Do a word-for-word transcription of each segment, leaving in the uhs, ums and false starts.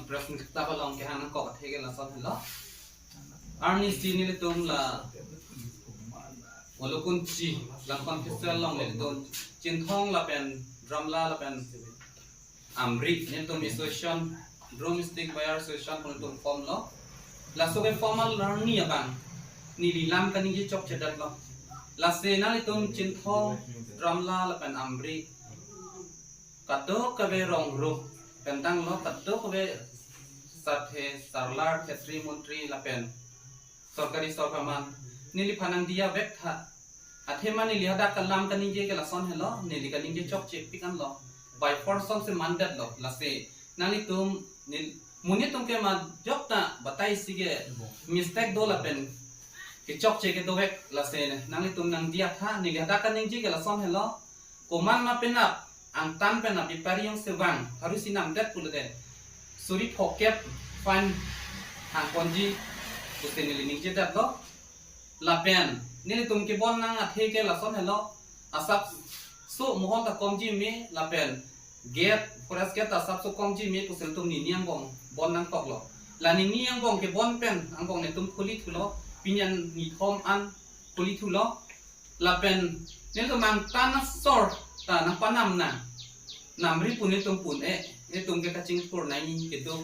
Press meet ta along kehang nangkok athe ke lason helo. Arnisi nelitum la Molukunchi Lamkon Festival along nelitum Chinthong lapen Dramla lapen Amri nelitum association, Bru Mystic Buyer Association pu nelitum form lo. Laso ke form arni abang neli lam kaningje chokchedet lo. Lasi nanglitum Chinthong, Dramla lapen Amri kadokave rong rup pen tanglo, kadokave sarthe, sarlar, khetri, montri lapen sorkari sorkar aman neliphan nangdiya vek tha. Athema neli hadak kalam kaningje ke lason helo, neli kaningje chokche pik an lo. By force song se mandet lo. Lasi nanglitum nel-, monit atum ke majok ta batai si ke mistake do lapen kechokche ke dovek. Lasi nanglitum nangdiya tha, neli hadak kaningje ke lason helo. Komat ma penap angtan pen abepari jongsi vang, haru si namdet pulote suri phokep fine hangponji pusi neli ningjedet lo. Lapen nelitum kebon nang athe ke lason helo, asapso mohol ta komji me lapen gate, forest gate ta asapso komji me pusi nelitum nini angbong bon nangkok lo. La nini angbong kebon pen angbong nelitum khuli thulo, pini an nithom an khuli thulo. Lapen nelitum angtan asor ta nangpanam nang. Namri pu nelitum pun-e, nelitum ke kachingthur nai kedo.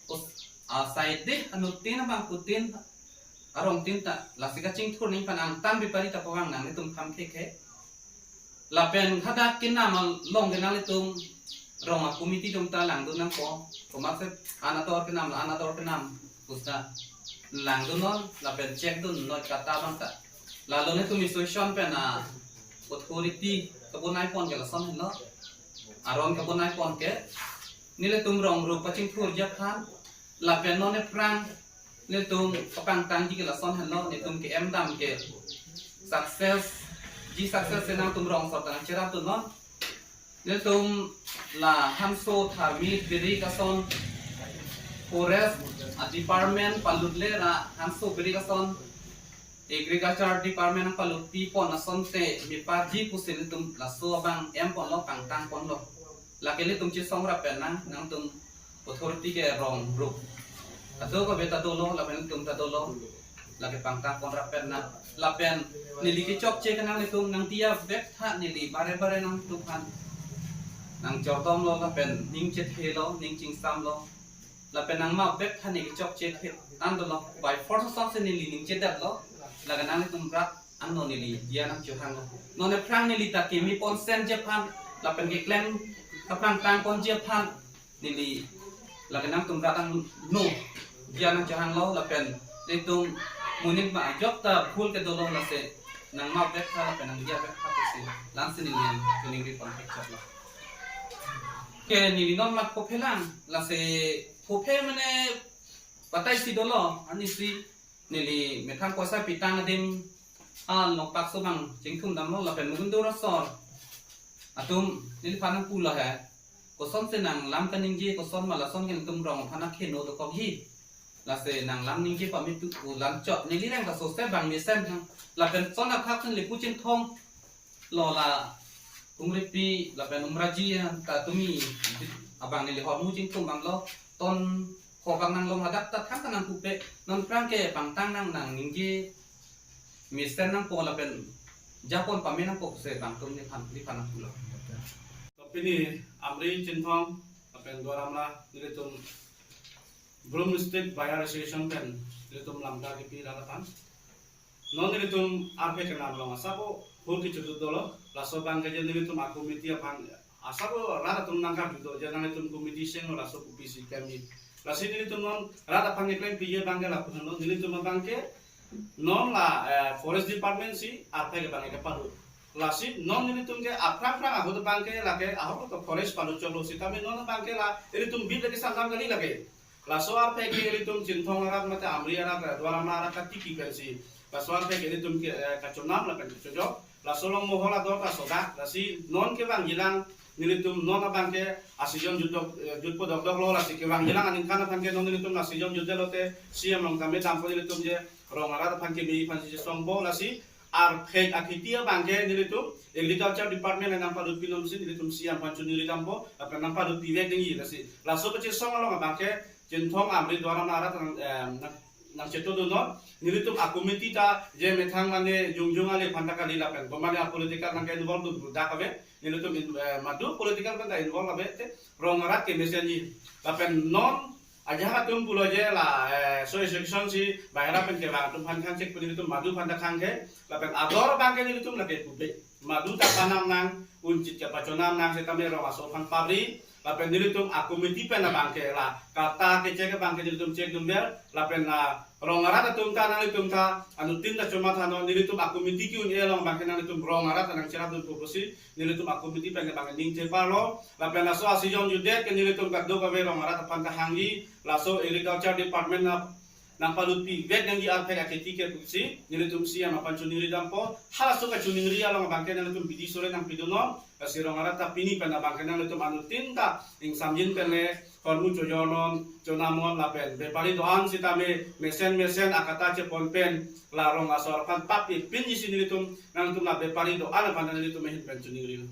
Us-, asai deh anuttin abang kutin arongtin ta, lasi kachingthur nangphan angtan bepari ta pavang nang nelitum kham khekhe. Lapen hadak kenam along ke nanglitum rong a-committee atum ta langdun nangpo. Komatsi an ador kenam la an ador kenam pusi ta langdun non lapen check dun noi kata abang ta. Lalo nelitum association pen a-authority kabonai pon ke lason helo. Aron kabonai pon ke nelitum rong rup kachingthurji aphan lapen non aphrang nelitum kapangtangji ke lason helo, nelitum ke-em dam ke success, ji success si nangtum rong asor ta nangcherap dun non. Nelitum la hanso tharmi birik ason forest a-department palut le ra hanso birik ason agriculture department palut pi pon asonte meparji pusi nelitum laso abang em ponlo, pangtang ponlo. Lake nelitum chesong rap pen nang, nangtum authority ke rong rup kadokave ta dolo, lapen nelitum ta dolo. Lake pangtang pon rap pen nang. Lapen neli kechokche ke nanglitum nangdiya vek tha, neli bare bare nangtum aphan nangchordom lo lapen ning chethe lo, ning chingsam lo. Lapen nangmap vek tha, neli kechokche thet an dolo. By force song si neli ningjedet lo. Lake nanglitum rat anno neli diya nangchohang lo. Non aphrang neli ta keme ponsenji aphan lapen keklem kapangtang ponji aphan neli lake nangtum rat anno diya nangchohang lo lapen nelitum monit ma ajok ta bhul ke dolo, lasi nangmap vek tha lapen nangdiya vek tha pusi la-ansi neli nangchiningri pon pekchot lo. Ke neli non mat phophe lang, lasi phophe mane batai si dolo, arnisi neli methang poisa pitang adim along pak so bang chingthum damlo lapen mugundur asor atum neliphan nangpu lo he. Kosonsi nanglam kaningje, koson ma lason ke nangtum rong aphan akheno dokok hi. Lasi nanglam ningje pame tu ulan chot neli reng ta sose bang mesen thang. Lapen son akhak sen lepu Chinthong lo la Umrepi lapen Umraji ta tumi abang neli hormu chingthum bang lo ton kho bang nanglong hadak ta thang ta nangpupe, non aphrang ke pangtang nang nangningje mesen nangpo lapen japon pame nangpo se bang tum neliphan, neliphan nangpulo. Pini Amri, Chinthong lapen Duar Amla nelitum Bru Mystic Buyer Association pen nelitum lamkha kipi rat aphan. Non nelitum arphe kenam along asap ahut kechudut dolo, laso abang ke je nelitum a-committee aphan asap rat atum nangkap judo, je nanglitum committee seng lo laso kopisi kami. Lasi nelitum non rat aphan keklem piji abang ke lapu lo, nelitum abang ke non la, eh, forest department si arphe ke abang ke palut. Lasi non nelitum ke aphrang phrang ahut abang ke lake ahut to forest palut choklo sitame non abang ke la nelitum bit lake sangkam kali lake. Laso arphe ke nelitum Chinthong arat mate Amri arat, Duar Amla arat katiki pensi. Laso arphe ke nelitum ke, eh, kachonam lapen kachojok. Laso along mohol ador ta sodak. Lasi non kevangjilang nelitum non abang ke a-season jutdok, eh, jutpo dokdok lo, lasi kevangjilang aningkan aphan ke non nelitum la season jutde lote C M along tame dampo nelitum je rong arat aphan keme aphan si songbo, lasi arphek akheti abangke nelitum Agriculture Department nangpalutpi nonsi nelitum C M aphan choningri dampo, lapen nangpalutpi vek nangji lasi. Laso kachesong along abangke Chinthong Amri Dwaram arat nang, em, nang, nangchetongdunnon. Nelitum a-committee ta je methang mane jongjong ale aphan ta kali lapen komatne a-political nangke-involve dun dak ave. Nelitum in, eh, madu political pen ta involve ave te rong arat kemesenji. Lapen non ajahak atum pulo je la, eh, so section si bahera pen kevang atum aphan khangchek pu nelitum madu aphan ta khangke. Lapen ador abangke nelitum lake pupe. Madu ta panam nang, unchit kepachonam nang setame rong aso aphan pabri. Lapen nelitum a-committee pen abangke la katta kechek abangke nelitum chekdunver. Lapen la rong arat atum ta nanglitum ta anuttin ta chomathanon, nelitum a-committee ke-un-e along abangke nanglitum rong arat ta nangcherapdunpo pusi nelitum a-committee pen abangke ning cheparlo. Lapen laso a-season jutdet ke nelitum kadokave rong arat aphan ta hangji, laso Agriculture Department na nangpalutpi vek nangji arphek akheti ke pusi nelitum C M aphan choningri dampo. Halaso kachoningri along abangke nanglitum bidi sore nangpidunnon. Lasi rong arat ta pini pen abangke nanglitum anuttin ta ingsamjin pen le hormu chojornon, chonamnon lapen bepari do-an sitame mesen mesen akatta chepon pen la rong asor aphan pappipinji si nelitum, nanglitum la bepari do-an aphan nanglitum ahin pen choningri.